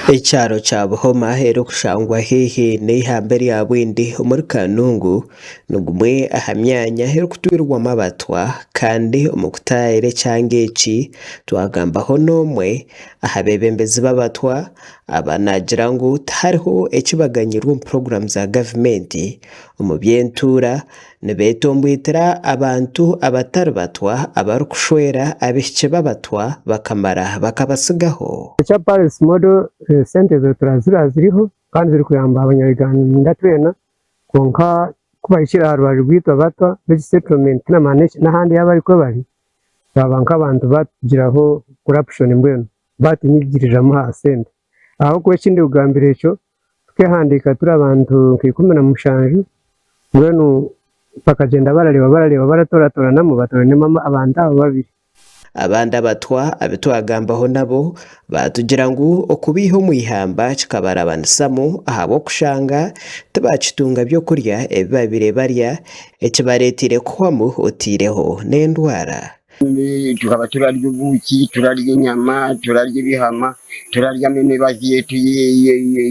Ekyaro kya Buhoma erikushangwa haihi n'eihamba erya Bwindi omuri Kanungu ni gumwe aha myanya erikutwirwamu abatwa kandi omu kutaayira ekyanga eki twagambaho n'omwe aha beebembezi b'abatwa aba naagira ngu tihariho eki baganyirwe omu puroguraamu za gavumenti omu by'entuura Nibeetomboitera abantu abatari batwa abarikushwera abaishiki b'abatwa bakamara bakabatsigaho. Ekya Paris Model esente ezo turaziraba ziriho kandi zirikuyamba abanya-Uganda twena kwonka kubahikire aha rubaju rwaitu abatwa b'egi settlement n'ahandi ahu barikuba bari baaba nk'abantu batugiraho corruption mbwenu batunyigiriramu aha sente ahabw'okuba ekindikugambira ekyo Tukehandiika turi abantu nka 17, mbwenu bakagyenda barareeba barareeba baratoratoranamu batoranemu abantu abo babiri. Abandi abatwa abu twagambaho nabo baatugira ngu okubaiha omu ihamba kikabarabanisamu ahabw'okushanga tibaakitunga by'okurya ebi babaire barya ekibareeteire kuhwamu otaireho n'endwara. Tukaba turarya obuuki, turarya enyama, turarya ebihama, turaryamu emibazi yaitu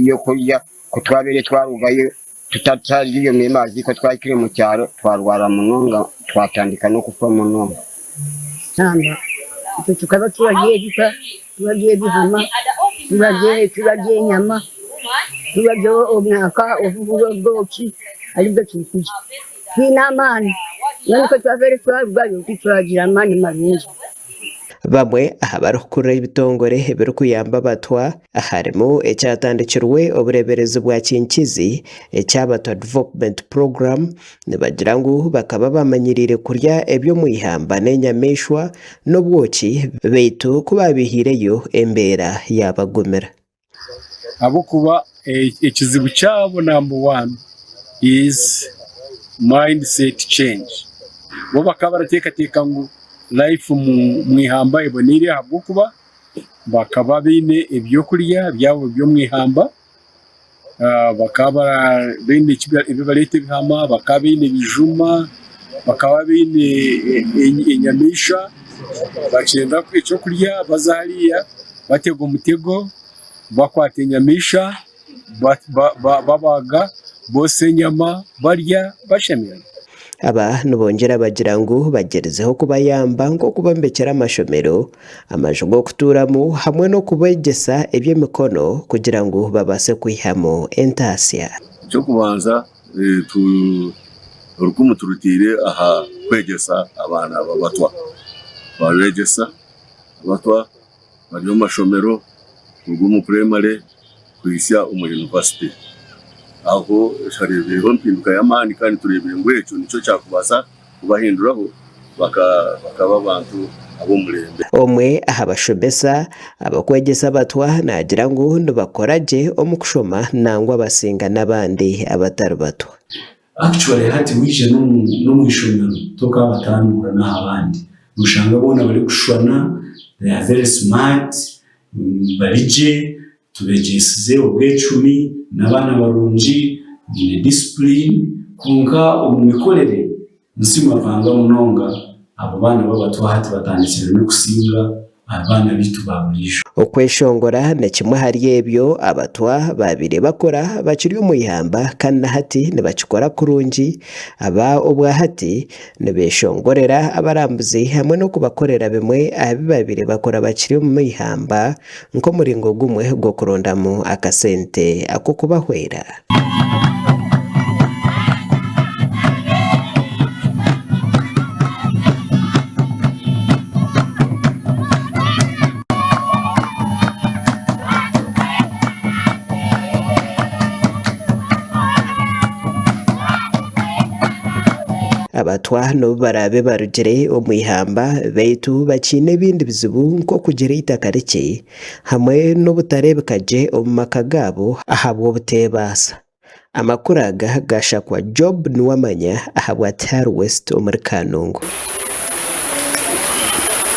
y'okurya. Ku twabaire twarugayo tutarya eyo mibazi, ku twahikire omu kyaro twarwara munonga twatandika n'okufa munonga. Itwe tukaba turarya ebita, turarya ebihama, turarya enyama, turarya obunanka obwoki aribwo turikurya. Twine amaani, mbwenu ku twabaire twarugayo titwagira amaani marungi. Bamwe aha barikukurira ebitongore ebirikuyamba abatwa harimu ekyatandikirwe obureeberezi bwa Kinkizi ekya Abatwa Development Program nibagira ngu bakaba bamanyiriire kurya eby'omu ihamba n'enyamaishwa n'obwoki beitu ku baabihaireyo embeera yaabagumira. Ahabw'okuba ekizibu kyabo namba wani is mind set change. Bo bakaba barateekateeka ngu life omu ihamba eboneire ahabw'okuba bakaba baine ebyokurya byabo by'omu ihamba, bakaba baine ebi bareeta ebihama, bakaba baine ebijuma, bakaba baine enyamaishwa, bakyenda ekyokurya baza hariya. Batega omutego, bakwata enyamaishwa, babaaga, botsya enyama, barya bashemererwa. Aba nibongyera bagira ngu bagyerizeho kubayamba nk'okubombekyera amashomero, amaju g'okutuuramu hamwe n'okubegyesa eby'emikono kugira ngu babaase kwihamu entaasya. Eky'okubanza orukumu turutaire aha kwegyesa abaana b'abatwa, twabeegyesa Abatwa bari omu mashomero kuruga omu purayimare kuhitsya omu yunivasite. Aho hareebwireho empinduka y'amaani kandi tureebire ngu ekyo nikyo kyakubaasa kubahinduraho bakaba abantu ab'omurembe. Omwe aha bashomesa abarikwegyesa abatwa naagira ngu nibakora gye omu kushoma nangwa basinga n'abandi abatari batwa. Actually hati waija n'omu ishomero tokaabatandura n'aha bandi. Noshanga boona barikushushwana, they are very smart, bari gye, tubegyesize obwecumi, n'abaana barungi, baine discipline kwonka omu mikorere nsiima Ruhanga munonga abo baana b'abatwa hati batandikire n'okusinga abaana baitu ba buriijo. Okweshongora ni kimwe ahari ebyo Abatwa baabaire bakora bakiri omu ihamba kandi na hati nibakikora kurungi. Aba obwa hati nibeeshongorera abarambuzi hamwe n'okubakorera bimwe aha bi baabaire bakora bakiri omu ihamba nk'omuringo gumwe gw'okurondamu akasente ak'okubahwera. Abatwa n'obu baraabe barugire omu ihamba beitu bakiine ebindi bizibu nk'okugira eitaka rikye hamwe n'obutareebeka gye omu maka gaabo ahabw'obuteebaasa. Amakuru aga gaashakwa Job Nuwamanya ahabwa Tihar West omuri Kanungu.